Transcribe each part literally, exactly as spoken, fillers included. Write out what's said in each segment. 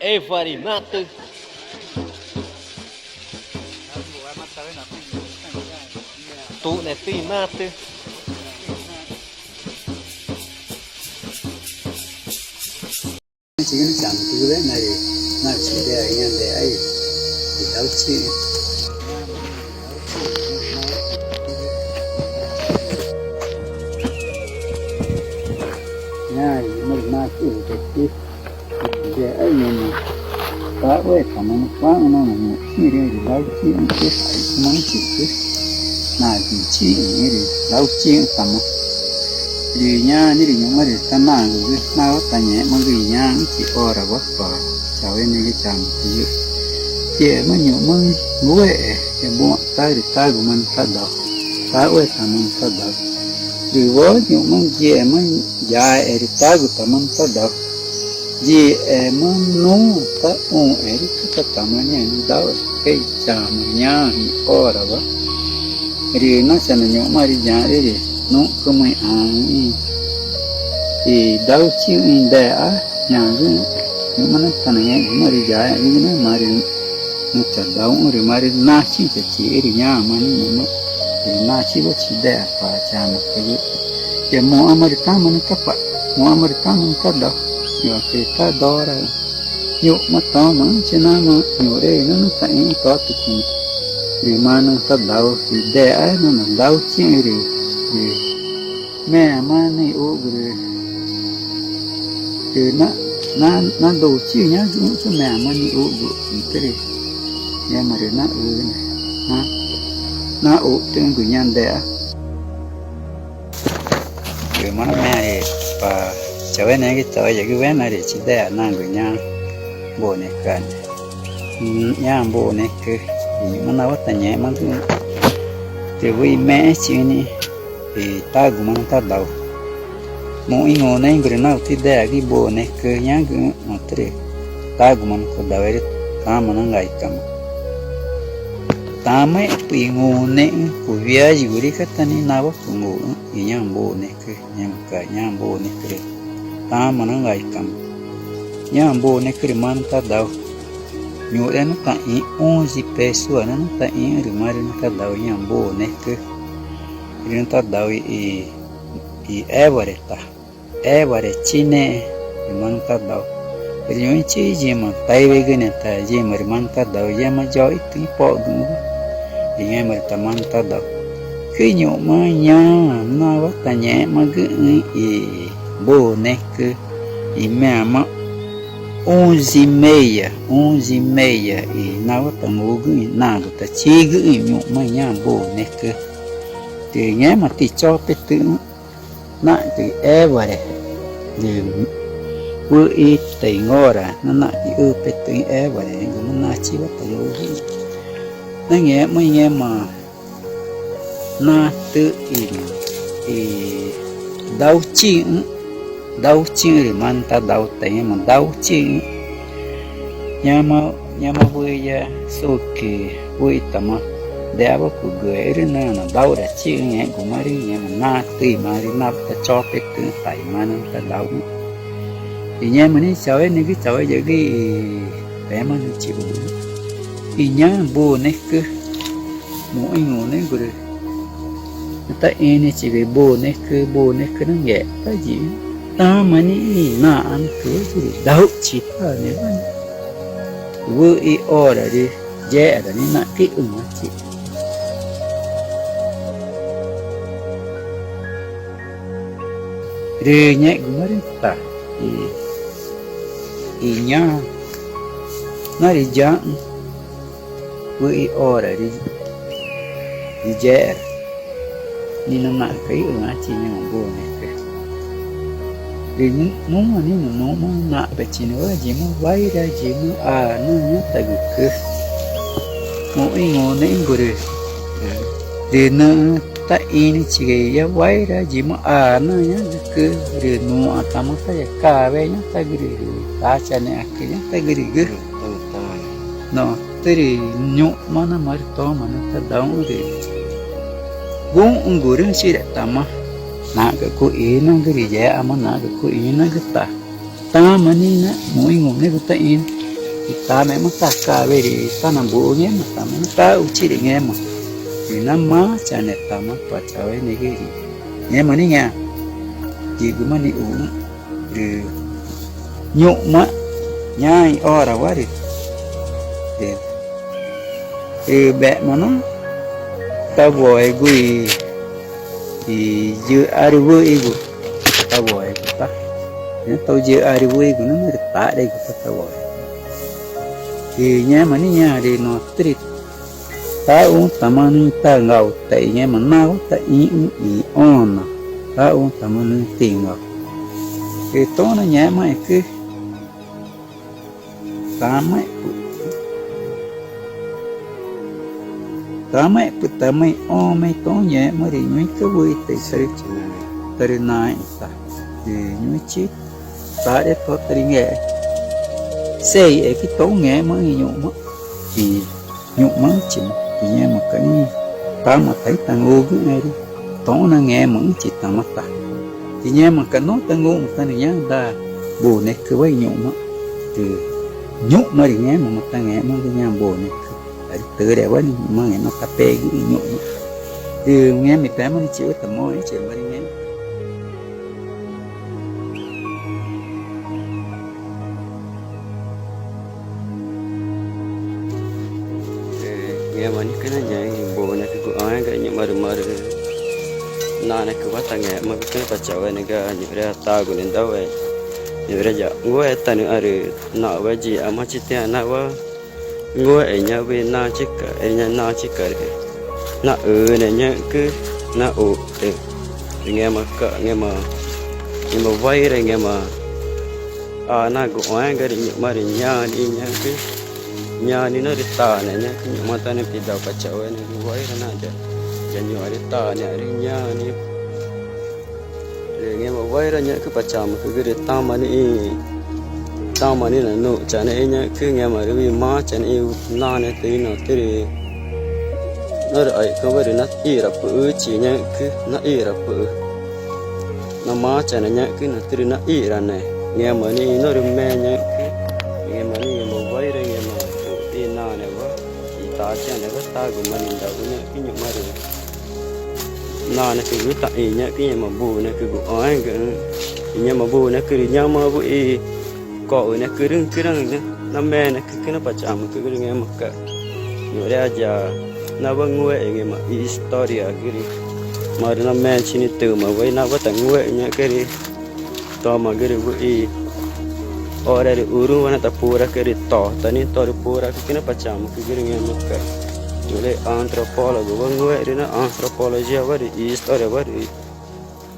Ewa rü Natü. Tuxnetü i Natü. Chigü nüxü̃ chamücügüwe na rü, na rü chidea i ñaã dexa i, i dauchixü̃. Ñaã rü ñu̱xma rü Natü rü Betü. Dexa i ñu̱xma taxuetama nüxü̃ cuaxü̃xü̃ nanaxü̃ ñu̱xma rü dauchixü̃ i, aixcüma nüxü̃ chixcü. Nagüchixü̃ i rü dauchixü̃tama. Rü ñaã nixĩ rü ñu̱xma rü tanagugü nawa tangẽxmagü i ñaxü̃chi orawa pa chaueneẽgü chamücügü. Yema ñu̱xma ngúexe, yebuxü̃ ta rü taguma nüxü̃ tadau, taxuetama nüxü̃ tadau. Rü woo ñu̱xma yema yaexẽ rü tagutama nüxü̃ tadau. Yixema nuã ta ũxẽrü cuxü̃ tatama ñaã dauxẽgü i chama ñaã i orawa. Rü nachana ñu̱xma rü yaãre rü nuxcüma i ãxü̃ i, i dauchixü̃ i dexa ñaãgüxü̃. Ñu̱xma na tanangẽxguma rü yaexẽgü na marü nüxü̃ tadauxü̃ rü marü nachixü̃ chachixü̃ rü ñaãma nixĩ ñu̱xma rü nachiwa chidexa pa chamücügü. Yemuxãma rü tama nüxü̃ tacua̱x, muxãma rü tama nüxü̃ tadau, ñuxãcü rü tadoraxü̃. Ñu̱xma tomaxü̃chi namaã ñuxre i nüxü̃ taxĩxü̃ totücüma rü marü nüxü̃ tadau i dexa nanaxü̃ dauchixü̃ rü, rü meãma nixuxgu rü, rü na, na, naduchixü̃ ñaãgüxü̃ meãma nixuxgu rü, rü ngẽma rü naxüne, na, naxuxtüxü̃gu i ñaã dexa. Rü marü meã rü pa chaueneẽgü, chaueyagüwena rü chidexa nagü ñaã buxü̃necüane, ñaã buxü̃necü i ñu̱xma nawa tangẽxmagüxü̃. Rü wüxi i mexẽchixü̃ nixĩ i taguma nüxü̃ tadau. Muxü̃ i ngunexü̃gu rü nagu tidexagü i buxü̃necü ñaãgüxü̃, natürü taguma nüxü̃ tadau erü tama nangaicama. Tama epü i ngunexü̃, cuwiyayigu rü cata nixĩ nawa cunguxü̃ i ñaã buxü̃necü, ñaã buxü̃necü rü tama nangaicama. Ñaã buxü̃necü rü marü nüxü̃ tadau. Ñuxre nüxü̃ taxĩxü̃ onze pessoa na nüxü̃ taxĩxü̃ rü marü nüxü̃ tadau i ñaã buxü̃necü. Rü nüxü̃ tadau i, i Eware ta, Eware Chinexẽ rü marü nüxü̃ tadau. Rü ñuxü̃ i chixĩ yima taiwegüne ta yima rü marü nüxü̃ tadau, yema yoxitüxü̃ i poxgüxü̃wa i ngẽma rü ta marü nüxü̃ tadau. Cü ñu̱xma ñaã nawa tangẽxmagüxü̃ i buxü̃necü i meãma onze y meia, onze y meia i nawa tangugüxü̃ i nagu tachigüxü̃ i ñu̱xma i ñaã buxü̃necü. Rü ngẽma tichopetüxü̃ naxca̱x i Eware, rü wüxi i ta i ngora na naxca̱x i üpetüxü̃ i Eware, ngẽma nachiwa tayugüxü̃. Na ngẽxma i ngẽma Natü i, i Dauchixü̃, Dauchixü̃ rü marü nüxü̃ tadau ta i ngẽma Dauchixü̃. Ñoma, ñoma wüxi ya Sucü wüxitama dexawa cugüexü̃ rü nüxna Daurachixü̃, ngẽxguma rü ngẽma Natü i marü nawa tachopetüxü̃ ta i marü nüxü̃ tadauxü̃. I ngẽma nixĩ chaueneẽgü, chaueyagü i ngẽma nüxü̃ chixuxü̃ i ñaã buxü̃necü. Muxü̃ i ngunexü̃gu rü taxĩnüxü̃ chigü i buxü̃necü, buxü̃necü na ngextá yiĩxü̃. Tama nixĩ i naxãnecüwa rü dauxchipanewa nixĩ. Wüxi i ora rü yexera nixĩ naxca̱x i üãchi. Rü ngẽxgumarüü̃ ta i, i ñaã narüyaxü̃ wüxi i ora rü, rü yexera nixĩ na naxca̱x i üãchi i ñaã buxü̃necü. Rü nuã nixĩ na nuxma naxpechinawa yima waira yima ana ñatagücü. Muxü̃ i ngunexü̃gu rü, rü nüxü̃ taxĩnüxü̃ chigü i ya waira yima ana ñagücü rü nuxãtama taya cawe ñatagürü rü tachane acü ñatagürügü. Natürü ñu̱xma na marü toma nüxü̃ tadauxü̃ rü guxü̃gurüü̃ chixretama naxca̱x cuxĩnagü rü yexama naxca̱x cuxĩnagü ta tama nixĩ na muxü̃ i ngunexü̃gu taxĩnüxü̃ Tamexü̃ tá cawe rü tanabuxü̃ ngẽma, tamaxü̃ taxuchi rü ngẽma rü namaã chane tama Pa Chaueneẽgü rü ngẽma nixĩ ñaã yigümaã nixuxü̃ rü ñu̱xma ñaã i orawa rü, rü, rü bexma na tawoegu i, i yixarü wüxigu, tawoegu tá. Ñaã tau yixarü wüxigu nüma rü taxregu tá tawoegu. Rü ngẽma nixĩ ñaã rü notürü taxuü̃ tama nüxü̃ i tangau ta i ngẽma nawa ta ixũ i õna, taxuü̃ tama nüxü̃ i tangau. Rü tona ngẽxmaẽcü tamaẽ̱xpü̱x, tamaẽ̱xpü̱x tama i õma i toma ngẽxma rü ñuxãcü wüxi ta i tarüchinarü, tarünaẽ i ta, rü ñuxãchi taxre to tarüngexẽ, sexü̃ ẽcü toma ngẽxmaxü̃ i ñu̱xma i ñu̱xmaxü̃chima. Rü ngẽmaca̱x nixĩ tama ta itangugüxẽẽrü toma nangẽxmaxü̃chi tama ta. Rü ngẽmaca̱x notanguma tá nüxü̃ ñaã daa bunecüwa i ñu̱xma, rü ñu̱xma rü ngẽmama tangẽxmagü ñaã bunecü, arü türewa nixĩ ñu̱xma ngẽma tapegüxü̃ i ñu̱xma. Rü ngẽma i pemaã nixĩ chiwa tamoxẽxü̃chi marü ngẽma. Rü ngẽma nixĩ cüna ñaã i bunecügu ãéga i ñu̱xma rü marü nanecüwa tangẽxmagü cüna Pa Chaueneẽgü, ñuxre tagu nidaue̱xe, ñuxre ya ngúetanüxü̃ rü naxwa̱xe yixema chi tiãẽnawa ngúexü̃ ñaã wüxi nachica, erü ñaã nachica rü naxüne ñaxü̃cü, naxuxre. Rü ngẽmaca̱x ngẽma, ngẽma waire ngẽma anagu ãéga rü ñu̱xma rü ñaã nixĩ ñaxü̃cü, ñaã nixĩ norü tane ñaxü̃cü ñu̱xma tá nüxü̃ pidau Pa Chaueneẽgü waire na ya, ya ñuxãrü tanearü ñaã nixĩ. Rü ngẽma waire ñaxü̃cü Pa Chamücügü rü tama nixĩ, tama nixĩ nanuxchaneẽxü̃ ñaxü̃cü, ngẽma rü wüxi marüchanexü̃ nanetüxü̃ notürü norü aixcüwa rü naxirapü̱xüchi ñaxü̃cü, naxirapü̱xü, namarüchane ñaxü̃cü notürü naxirane. Ngẽma nixĩ norü me ñaxü̃cü, ngẽma nixĩ ngẽma waire ngẽma i nanewa, i tachiãnewa taguma nidauxü̃ ñaxü̃cü ñu̱xma rü nanecügu taxĩ ñaxü̃cü ngẽma bunecügu ãégaxü̃. Ngẽma bunecü rü ñoma wüxi coxünecürüxü̃ cüna namenecü cüna Pa Chamücügü rü ngẽmaca̱x ñuxre ya nawa ngúexü̃ ngẽma i historiagü rü marü name chi nitümawa i nawa tangúexü̃ ñaxü̃cü rü tomagü rü wüxi ore rü urüxü̃wa na tapuracü rü tota nixĩ torü puracü cüna Pa Chamücügü rü ngẽmaca̱x ñuxre antropólogowa ngúexü̃ rü na antropologiawa rü historiawa rü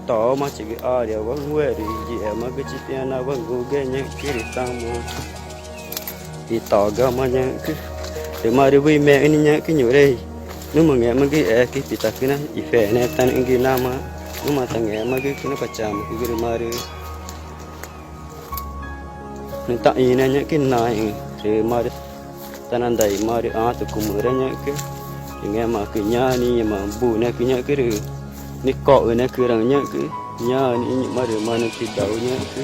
toxü̃machigü áreawa ngúexü̃ rü yixemagü chi tiãẽnawa ngugüe ñaxü̃cü rü tama i togama ñaxü̃cü. Rü marü wüxi mexü̃ nixĩ ñaxü̃cü ñuxre i nüma ngẽxmagü i ecü i pita cüna i fene tá nüxü̃ nüma tangẽxmagü cüna Pa Chamücügü rü marü nüxü̃ taxĩnüẽ ñaxü̃cü naẽxü̃ rü marü tanandai marü ãtücumüre ñaxü̃cü. Rü ngẽmaãcü ñaã nixĩ ngẽma bunecü ñaxü̃cü rü nicoxünecüraü̃ ñaxü̃cü ñaã nixĩ i ñu̱xma rü marü nüxü̃ pidau ñaxü̃cü.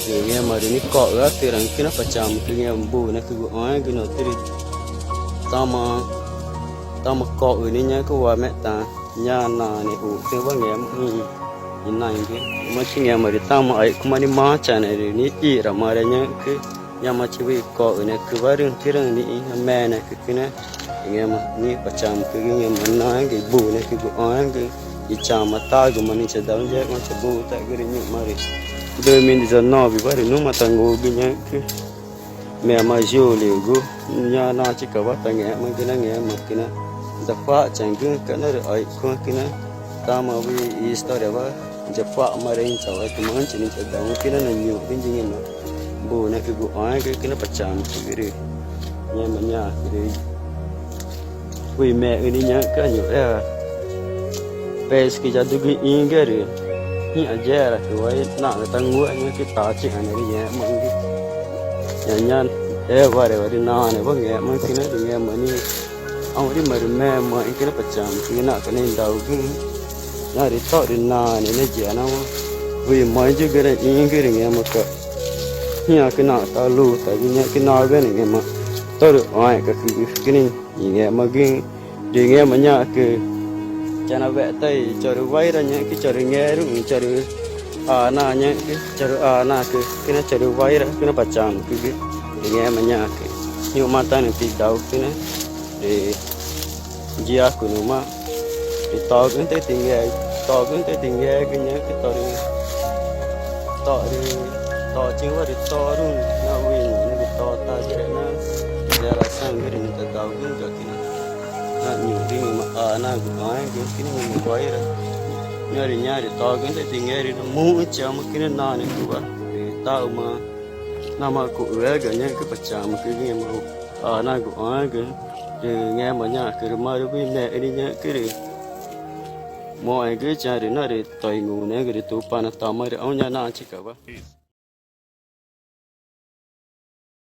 Rü ngẽma rü nicoxüatüraü̃ cüna Pa Chamücü ngẽma bunecügu ãégaxü̃ notürü tama, tama coxü nixĩ ñaxü̃cü wame ta ñaã nanexü̃ tüxü̃wa ngẽma i naĩgü. Ñu̱xmachi ngẽma rü tama aixcüma nimarüchane rü nixiramaare ñaxü̃cü. Ñoma chi wüxi coxünecüwarüxü̃ cüraü̃ nixĩ namenecü cüna. Rü ngẽma nixĩ Pa Chamücügü ngẽma naéga i bunecügu ãégaxü̃ i chama taguma nixĩ chadau ngẽxma chaputaxü̃ rü ñu̱xma rü dois mil e dezenove wa rü numa tangugü ñaxü̃cü meã marü julhogu ñaã nachicawa tangẽxmagü na ngẽma cüna tacua̱xchaü̃güxü̃ca̱x norü aixcüwa cüna tama wüxi historiawa yacua̱xmaarü i chauétümaxü̃chi nixĩ chadau cüna nañuxgü i ngẽma bunecügu ãégaxü̃ cüna Pa Chamücügü rü ngẽma ñaã rü wüxi mexü̃ nixĩ ñaxü̃ca̱x ñuxre i pesquisayadugü ixĩgüe rü ngĩxã yexeraãcüwa i naxna tangúexü̃ ñaxü̃cü tachiü̃ãne rü ngẽxmagü ñaã ñaã ewarewa rü naãnewa ngẽxmagü cüna rü ngẽma nixĩ Aurima rü mexmaxẽẽgü na pachamücügü naxca̱x nadaugüxü̃. Narü tórü naãne na yixema wüxi mãe yugü na ixĩgü rü ngẽmaca̱x ñaãcü naxta lutagü ñaxü̃cü nawena ngẽma tórü ãẽ̱xgacügü na ixĩgüxü̃ ngẽxmagüxü̃. Rü ngẽma ñaxü̃cü chanaweta i chorü waira ñaxü̃cü chorü ngeruü̃ chorü ana ñaxü̃cü chorü anacügü na chorü wairacü na pachamücügü. Rü ngẽma ñaxü̃cü ñu̱xma tanüxü̃ tidaugüna rü yixacu numa rü togüxü̃ ta tinge, togüxü̃ ta tingegü ñaxü̃cü torü, torü, tochüxü̃wa rü toruü̃ na wüxi ñu̱xma rü totagü rü na yexeraãcü rü nüxü̃ tadaugüxü̃gü ñu̱xma rü ngẽma anagu ãẽgü ñaxü̃cü na ngẽma waira ñaã rü ñaã rü togüxü̃ ta tinge rü namuxü̃chixü̃ ñu̱xma cü na naãnecuwa rü taxuma namaã cuxü̃ ega ñaxü̃cü pachamücügü ngẽma anagu ãẽgü. Rü ngẽma ñaxü̃cü rü marü wüxi mexü̃ ñaxü̃cü rü moxẽgüxü̃ chanrü norü toingunexü̃gü rü Tupana tama rü ãũxü̃ ñaã nachicawa.